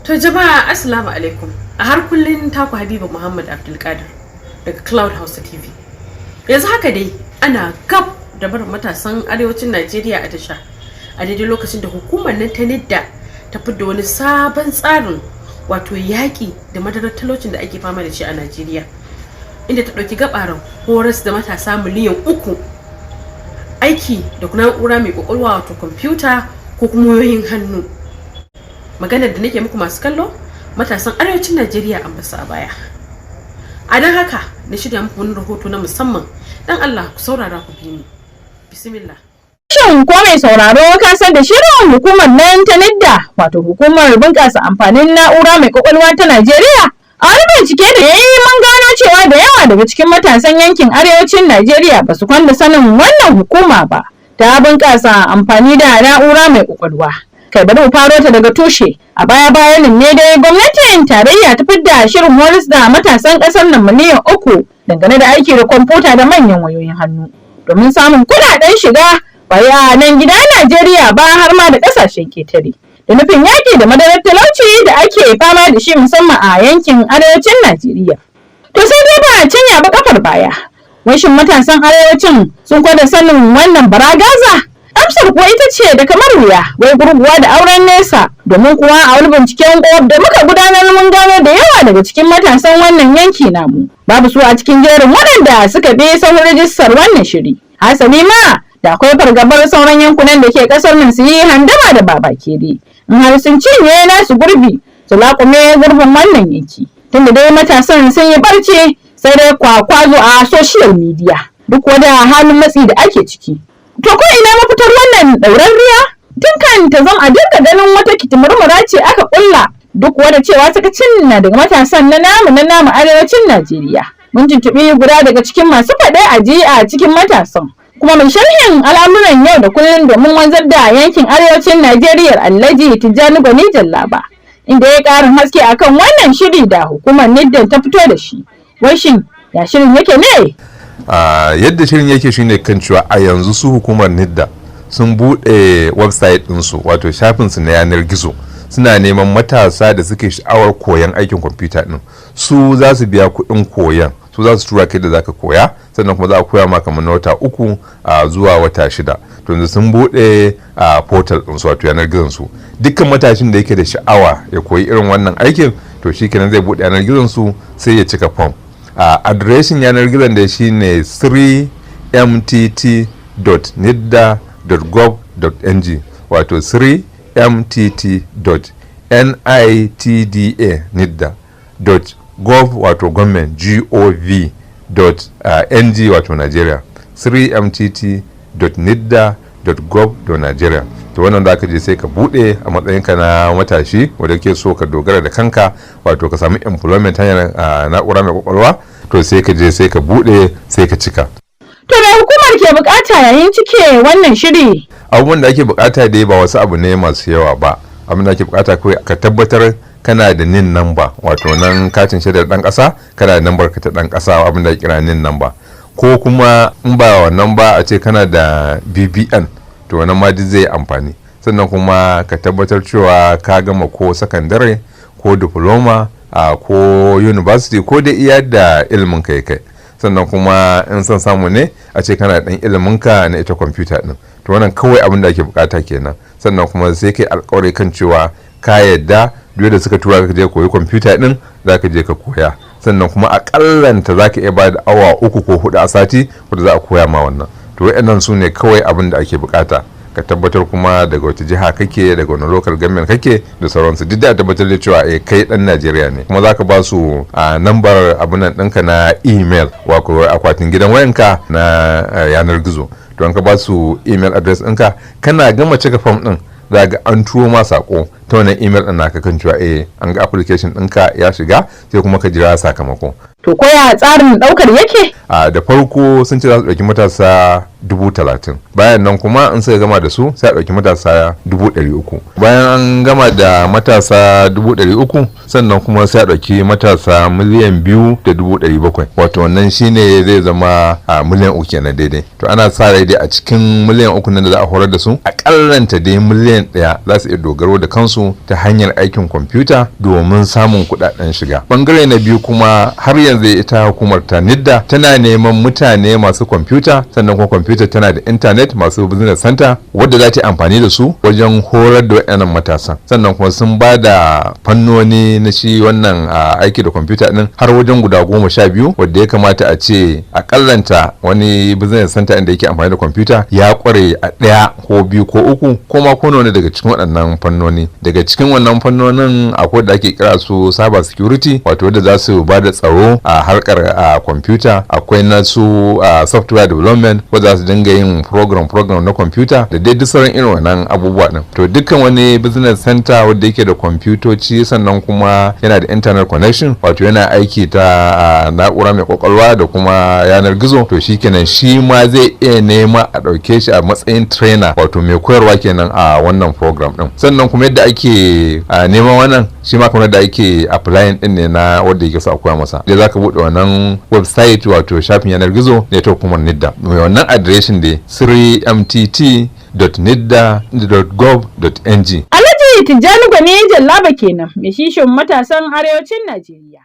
To jama'a, assalamu alaikum. A har kullun taku Habiba Muhammad Abdulkadir daga Cloud House TV. Yanzu haka dai ana gab da barin matasan arewacin Najeriya a tasha. A daidai lokacin da hukumar nan ta NITDA ta fidda wani sabon tsarin, wato yaƙi da madarar talaucin da ake fama da shi a Najeriya, inda ta ɗauki gabaran horas da matasa miliyan 3 aiki da na'ura mai kwakwalwa, wato kwamfuta ko kuma wayoyin hannu. Maganar da nake muku, masu kallo, matasan arewacin Najeriya an basu a baya. A don haka na shirya muku wani rahoto na musamman. Dan Allah ku saurara, ku bi ni. Bismillah. Shin ko mai sauraro ka san da shirin hukumar nan ta NITDA, wato hukumar bunƙasa amfanin na'ura mai kwakwalwa ta Najeriya? A wani bincike da ya yi, mun gano cewa da yawa daga cikin matasan yankin arewacin Najeriya ba su kwanda sanin wannan hukuma ba ta bunƙasa amfani da na'ura mai kwakwalwa. Kai, bari mu faro ta daga tushe. A baya bayan nan ne dai gwamnatin tarayya ta fidda shirin horas da matasan ƙasar nan miliyan 3 dangane da aiki da kwamfuta da manyan wayoyin hannu domin samun kuɗaɗen shiga, ba a nan gida Najeriya ba, har ma da ƙasashen ketare, da nufin yaƙi da madarar talauci da ake fama da shi, musamman a yankin arewacin Najeriya. To sai dai ba a cinya ba kafar baya. Wai shin matasan arewacin sun gwada sanin wannan baragaza? Amsar kuwa ita ce da kamar wuya, wai gurguwa da auren nesa, domin kuwa a wani binciken ƙwaƙwaf da muka gudanar, mun gano da yawa daga cikin matasan wannan yanki namu babu su a cikin jerin waɗanda suka bi sahun rijistar wannan shiri. Hasali ma da akwai fargabar sauran yankunan da ke kasar nan su yi handama da babakere, in har sun cinye nasu gurbi, su laƙume gurbin wannan yanki. Tunda dai matasan sun yi barci, sai dai kwakwazo a social media, duk wada halin matsi da ake ciki. To ko ina mafitar wannan ɗaurarriya, tun kan ta zama a dinga ganin wata kitimurmura ce aka ƙulla, duk wada cewa sakacin na daga matasan na namu arewacin Najeriya? Mun tuntuɓi guda daga cikin masu faɗe a ji a cikin matasan, kuma mai sharhin al'amuran yau da kullum domin wanzar da yankin arewacin Najeriya, Alhaji Tijjani Gwani Jallaba, inda ya ƙarin haske akan wannan shiri da hukumar NITDA ta fito da shi. Wai shin ya shirin yake ne? Yadda shirin yake shine kan cewa a yanzu su hukumar NITDA sun buɗe website ɗinsu, wato shafinsu na yanar gizo. Suna neman matasa da suke sha'awar koyan aikin kwamfuta ɗin. Su za su biya kuɗin koyan, su za su tura kai da zaka koya, sannan kuma za a koya maka kamar na wata 3 zuwa wata 6. To yanzu sun buɗe a portal ɗinsu, wato yanar gizon su. Dukkan matashin da yake da sha'awa ya koyi irin wannan aikin, to shi kenan, zai buɗe yanar gizon su sai ya cika form. A adireshin yanar gizon da shine 3mtt.nitda.gov.ng, wato 3mtt.nitda nitda.gov, wato government, gov dot ng, wato Nigeria, 3mtt.nitda.gov.nigeria. To wannan da aka je, sai ka bude a matsayinka na matashi wanda ke so ka dogara da kanka, wato ka sami employment hanyar na'ura mai kwakwalwa. To sai ka je, sai ka bude, sai ka cika. To me hukumar ke bukata yayin cike wannan shiri? Abubuwan da ake bukata dai ba wasu abu ne masu yawa ba. Abin da ake bukata kawai, ka tabbatar kana da NIN number, wato nan katin shaidar dan kasa, kana da number ka ta dan kasa, abin da ake kira NIN number, ko kuma in ba wannan ba, a ce kana da BVN, to wannan ma duk zai amfani. Sannan kuma ka tabbatar cewa ka gama ko sakandare ko diploma ko university, ko da iya da ilimin kai kai. Sannan kuma in son samu ne, a ce kana dan ilimin ka na ita kwamfuta din. To wannan kawai abin da ake bukata kenan. Sannan kuma sai kai alkawari kan cewa ka yadda duk da suka tura ka je koyi kwamfuta din, za ka je ka koya. Sannan kuma akallanta za ka iya ba da awa 3 ko 4 a sati wanda za a koya ma wannan. To waɗannan su ne kawai abin da ake bukata. Ka tabbatar kuma daga wata jiha kake, daga wani local government kake da sauransu, duk da tabbatar da cewa eh, kai dan Najeriya ne. Kuma zaka ba su a nambar abun nan ɗinka na email, wato akwatin gidan wayanka na yanar gizo. To an ka ba su email address ɗinka, kana gama cika form ɗin, za ga an turo ma sako ta wannan email ɗin naka kan cewa eh, an ga application ɗinka ya shiga. Sai kuma ka jira sakamako. To koya tsarin ɗaukar yake? A da farko sun ce za su ɗauki matasa 30,000. Bayan nan kuma in suka gama da su, sai a ɗauki matasa 300,000. Bayan an gama da matasa 300,000, sannan kuma sai a ɗauki matasa 2,700,000, wato wannan shine zai zama a 3 miliyan kenan daidai. To ana sa rai dai a cikin 3 miliyan nan da za a horar da su, akallanta dai 1 miliyan za su iya dogaro da kansu ta hanyar aikin kwamfuta domin samun kuɗaɗen shiga. Bangare na biyu kuma, har yanzu ita hukumar ta NITDA tana neman mutane masu kwamfuta, sannan kuma kwamfuta tana da intanet, masu business center wadda za ta yi amfani da su wajen horar da waɗannan matasan. Sannan kuma sun ba da fannoni na shi wannan aiki da kwamfuta din har wajen guda 12, wadda ya kamata a ce akallanta wani business center inda yake amfani da kwamfuta ya kware a ɗaya ko biyu ko uku ko ma ko wani daga cikin waɗannan fannoni. Daga cikin wannan fannonin akwai da ake kira su cyber security, wato wadda za su ba da tsaro a harkar a kwamfuta. Akwai na su software development, wadda za su dinga yin program program na kwamfuta da dai duk sauran irin wannan abubuwa din. To dukkan wani business center wanda yake da kwamfutoci, sannan kuma yana da internet connection, wato yana aiki ta na'ura mai kwakwalwa da kuma yanar gizo, to shikenan shi ma zai iya nema a ɗauke shi a matsayin trainer, wato mai koyarwa kenan a wannan program din. Sannan kuma yadda ake neman wannan, shi ma kamar da ake applying din ne na wanda yake so a koya masa dai, zaka bude wannan website, wato shafin yanar gizo ne ta hukumar NITDA mai wannan adireshin da 3mtt.nitda.gov.ng. Alhaji Tijjani Gwani Jallaba kenan, mai shishin matasan arewacin Najeriya.